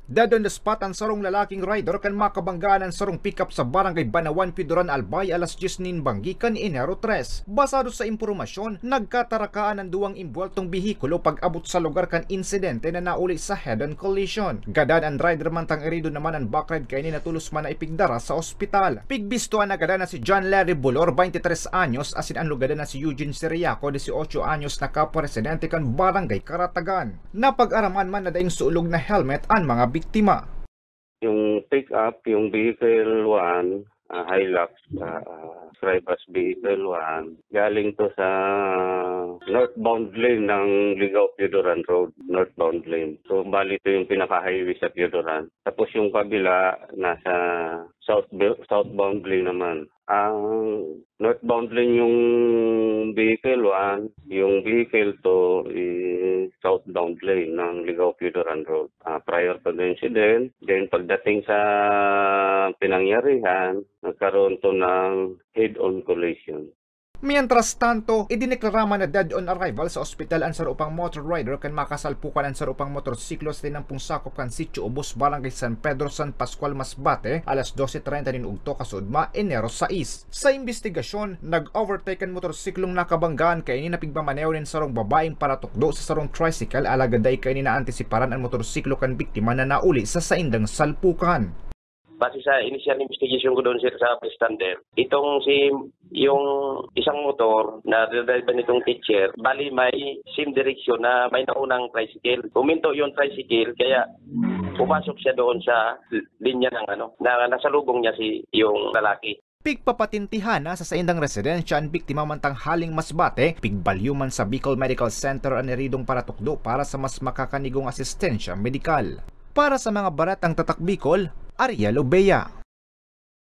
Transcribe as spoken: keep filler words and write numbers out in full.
Dead on the spot an sarong lalaking rider kan makabanggaan an sarong pickup sa Barangay Banawan, Pioduran, Albay, alas dyes nin banggi kan Enero tres. Basado sa impormasyon, nagkatarakaan an duwang imbuweltong behikulo pag-abot sa lugar kan insidente na nauli sa head-on collision. Gadan an rider, mantang irido naman an backride kaini na tolos man na ipigdara sa ospital. Pigbistoan na gadan na si John Larry Bulor, twenty-three anyos, asin an lugadan na si Eugene Siriaco, dieciocho anyos, na kapwa residente kan Barangay Karatagan. Napag-araman man na daing sulog na helmet an mga biktima. Yung pick-up, yung vehicle one, ah, Hilux, ah, ah, describe as vehicle one, galing to sa northbound lane ng Ligao Pioduran Road, northbound lane. So, bali ito yung pinaka-highway sa Pioduran. Tapos yung kabila, nasa south, southbound lane naman. Ang northbound lane yung vehicle one, yung vehicle two is southbound lane ng Ligao Pioduran Road. Ah, prior to the incident, then pagdating sa pinangyarihan, nagkaroon to ng head-on collision. Mientras tanto, idineklara man na dead on arrival sa ospital an saro pang motor rider kan makasalpukan an saro pang motorsiklo sa tinampong sakop kan Sitio Ubos, Barangay San Pedro, San Pascual, Masbate, alas dose treinta nin ugto kasuodma, Enero sais. Sa imbestigasyon, nag-overtake an motorsiklong nakabanggaan kaini na pigmamaneho nin sarong babaeng paratukdo sa sarong tricycle, alagad dai kaini naantisiparan an motorsiklo kan biktima na nauli sa saindang salpukan. Base sa initial investigation ko doon, sir, sa bystander, itong si, yung isang motor na dinadrive nitong teacher, bali may same direction na may naunang tricycle. Huminto yung tricycle, kaya pumasok siya doon sa linya ng ano, na nasalubong niya si, yung lalaki. Pigpapatintihan na sa saindang residensya an biktima, mantang haling Masbate, pigbalyo man sa Bicol Medical Center an iridong paratukdo para sa mas makakanigong asistensya medikal. Para sa mga baretang Tatak Bicol, Ariel Obeya.